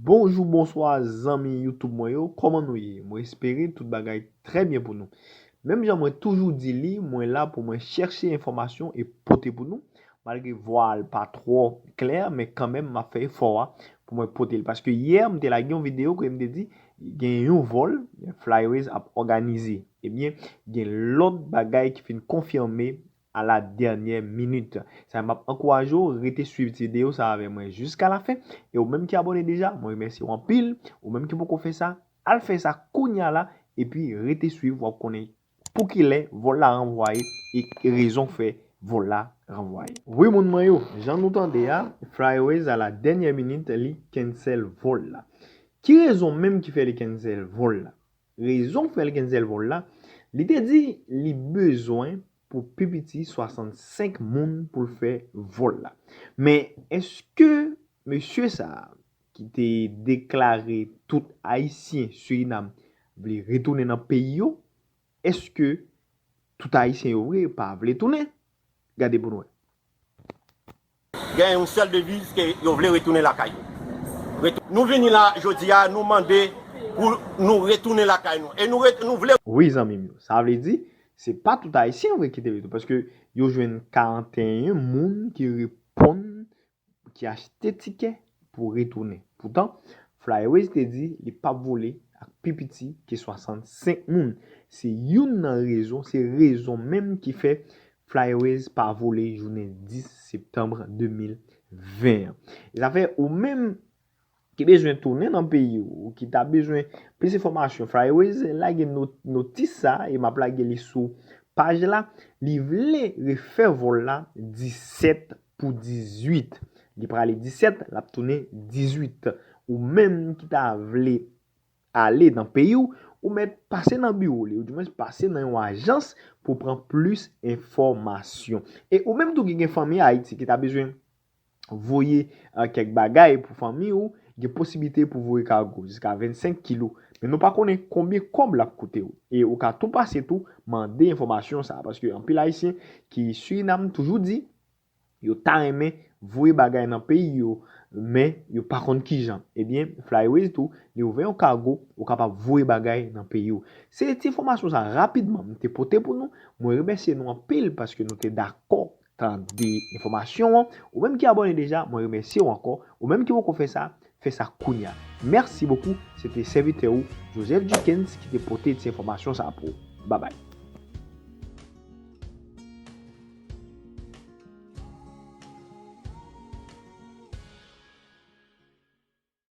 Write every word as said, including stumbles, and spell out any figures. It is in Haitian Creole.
Bonjou, bonswa, zanmi YouTube mwen yo, kòman nou ye? Mwen espere tout bagay trè byen pou nou. Menm jan mwen toujou di li, mwen la pou mwen chèche enfòmasyon e pote pou nou. Malgre vwa l pa twò klè, men kanmenm m ap fè efò a pou mwen pote l. Paske yè, m te lage yon videyo kote m te di gen yon vòl Flyways ap òganize. Ebyen, gen lòt bagay ki fin konfime a la dènyè minit. Sa m ap ankouraje w rete swiv ti videyo sa avè mwen jiska lafen. E ou menm ki abòne deja, mwen remèsye w anpil. Ou menm ki poko fè sa, al fè sa kounya la, epi rete swiv, w ap konnen pou kilè vòl la ranvwaye e rezon k fè vòl la ranvwaye. Wi, moun mwen yo, jan nou tande a, Flyways a la dènyè minit, li cancel vòl la. Ki rezon menm ki fè li cancel vòl la? Rezon k fè l cancel vòl la, li te di li bezwen pou pi piti swasannsenk moun pou l fè vòl la. Men, èske mesye sa a ki te deklare tout Ayisyen Surinam vle retounen nan peyi yo, èske tout Ayisyen yo vre pa vle tounen? Gade pou n wè. Gen yon sèl deviz ke yo vle retounen lakay yo. Retou-, nou vini la jodi a, nou mande pou nou retounen lakay nou. E nou, re-, nou vle. Wi, zanmi m yo. Sa vle di, se pa tout Ayisyen vre ki te retounen. Paske yo jwenn karanteyen moun ki reponn, ki achte tikè pou retounen. Poutan, Flyways te di li p ap vole ak pi piti ke swasannsenk moun. Se youn nan rezon, se rezon menm ki fè Flyways pa vole jounen dis septanm de mil ven an. E sa fè ou menm ki bezwen tounen nan peyi w, ou ki ta bezwen plis enfòmasyon, Flyways lage no-, notis sa, e m ap lage li sou paj la. Li vle refè vòl la disèt pou dizuit. Li prale disèt, l ap tounen dizuit. Ou menm ki ta vle ale nan peyi w, ou mèt pase nan biwo li, ou dimwens pase nan yon ajans pou pran plis enfòmasyon. E ou menm tou ki gen fanmi Ayiti ki ta bezwen voye, eh, kèk bagay pou fanmi w, gen posiblite pou voye kago jiska vennsenk kilo. Men nou pa konnen konbyen kòb l ap koute w. E ou ka tou pase tou mande enfòmasyon sa a, paske anpil Ayisyen ki Surinam toujou di yo ta renmen voye bagay nan peyi yo, men yo pa konn kijan. Ebyen, Flyways tou, li ouvè yon kago, ou kapab voye bagay nan peyi w. Se ti enfòmasyon sa rapidman m te pote pou nou. Mwen remèsye nou anpil paske nou te dakò tande enfòmasyon an. Ou menm ki abòne deja, mwen remèsye w ankò. Ou menm ki poko fè sa, fè sa kounya. Mèsi bokou. Se te sèvitè ou, Joseph Duckens, ki te pote ti enfòmasyon sa pou ou. Babay.